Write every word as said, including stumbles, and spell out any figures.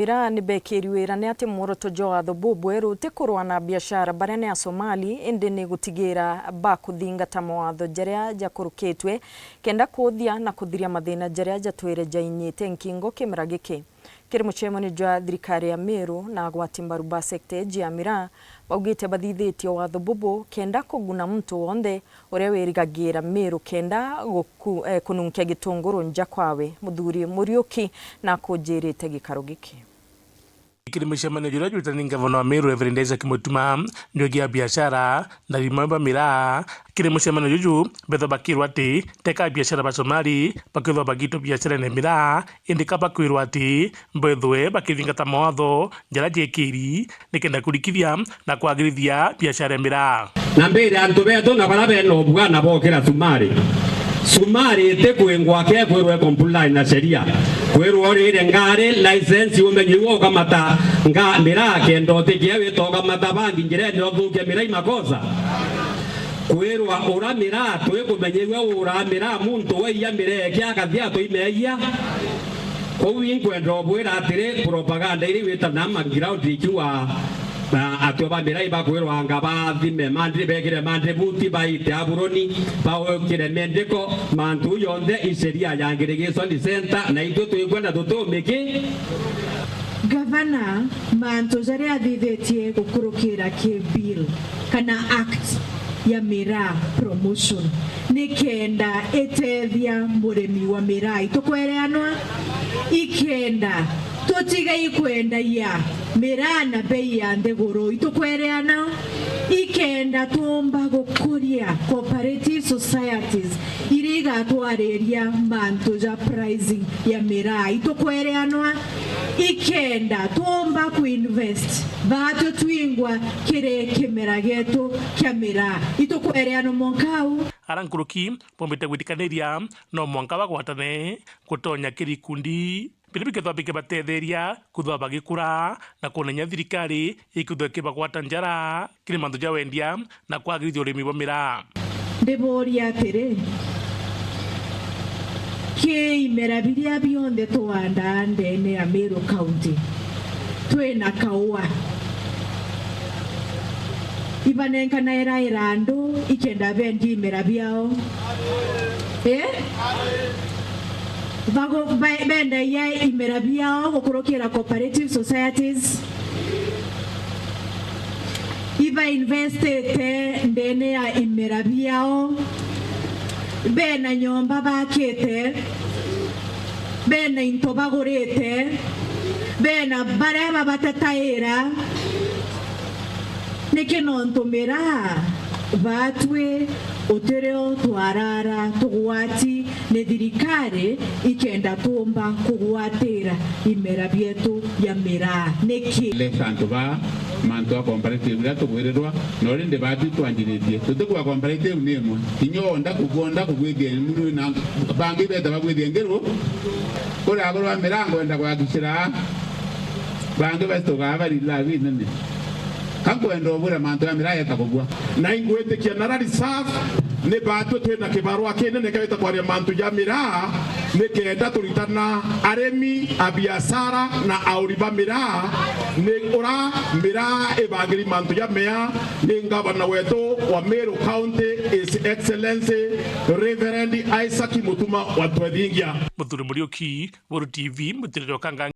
Miraa ni bekiri wira ni ati mworoto jwa watho bubweru ti kurwa na biashara baria ni Asomali, indi ni gutigira bakuthingata mawatho jaria jakurukitwe kenda kuuthia na kuthiria mathina jaria jatwire jainyite nkingo kimera giki. Kiri mucemanio jwa thirikari ya Meru na agwati mbaru ba sekta iji ya miraa, baugite bathithitie watho bubu kenda kuguna muntu wonthe uria wirigagira Meru kenda guku-, eh, kununkia gitunguru nja kwawe. Muthuri Muriuki na kunjirite gikaro giki. Kiri mucemanio juria jwitani ngavana wa Meru Reverend Isaac Mutuma, njugi ya biashara na arimi ba miraa. Kiri mucemanio juju, bethwa bakirwa ati teka abiashara ba Somali bakithwa bagitwa biasharene ya miraa, indi ka bakwirwa ati bethwe bakithingata mawatho jaria jekiri nikenda kurikithia na kwagirithia biashara ya miraa. Na mbire antu betu na baria bena ubwana bokira Somali. Somali itikwingwa ke kwirwe comply na sheria. Kwirwa urire ngari license umenye iwe ukamata nga miraa kenda utikia wita ukamata bangi njirene uthukia miraa i makosa. Kwirwa ura miraa twikumenya iwe ura miraa muntu waiya miraa eke akathia atwimeeyia. Kou inkwenda ubwira atiri, propaganda iria iwita na ma ground ikiuga, na atwe ba miraa ibakwirwa anga bathime mandri, bekire mandri buti, baite aburoni, baukire mendiko, mantu jonthe i sheria ya Ngirigiconi Center, na itwe twikwenda tutumiki. Gavana, mantu jaria athithitie gukurukira ki bill kana act ya miraa promotion, nikenda itethia murimi wa miraa. Itukwereanwa? Ikenda tutiga ikwendagia miraa na bei ya nthiguru. Itukwereana? Ikenda tuumba gukuria cooperative societies iria igatwariria mantu ja pricing ya miraa. Itukwereanwa? Ikenda tuumba kuinvest baatwe twingwa kiri kimera gietu kia miraa. Itukwereanwa mwanka au? Ara nkuruki bombite gwitikaniria no mwanka bagwatane gutonya kiri ikundi biria bikethwa bikibatetheria kwithwa bagikura na kunenya thirikari ikwithwa ikibagwata njara kiri mantu ja wendia na kwagirithia urimi bwa miraa. Ndiburia atiri, ki imera biria bionthe twandaa ndene ya Meru County, twina kaua, ibanenkanaira irandu ikenda bendia imera biao? Eh? Bago-, ba-, bendagia imera biao gukurukira cooperative societies? Ibainvestite ndene ya imera biao? Bena nyomba bakite? Bena into bagurite? Bena baria babatetaira? Niki nontu miraa baatwi utirio twarara tugwati ni thirikari ikenda tuumba kugwatira imera bietu ya miraa. Niki? Lesa antu ba mantu a comparative iria tugwirirwa, na urindi baatwi twanjiritie. Tutikua comparative ni imwe. Kinya wonda ku-, wonda kugwithia muru na bangi beta bagwithia ngiru, kuri aguru a miraa ngwenda gwakishira, bangi basitugaa bari lavi nene. Ka nkwenda ubwira mantu ya miraa yeta kugua. Na ingwitikia nara reserve, ni baatwi twina kibarua kinene kia gwita kwaria mantu ja miraa, nikenda turitana arimi, abiashara na auri ba miraa, ni ura miraa ibangiri mantu ja mea, ni ngavana wetu wa Meru County, His Excellency Reverend Isaac Mutuma wa Twethingia. Muthuri Muriuki, Weru T V, Mutiriri wa Kangangi.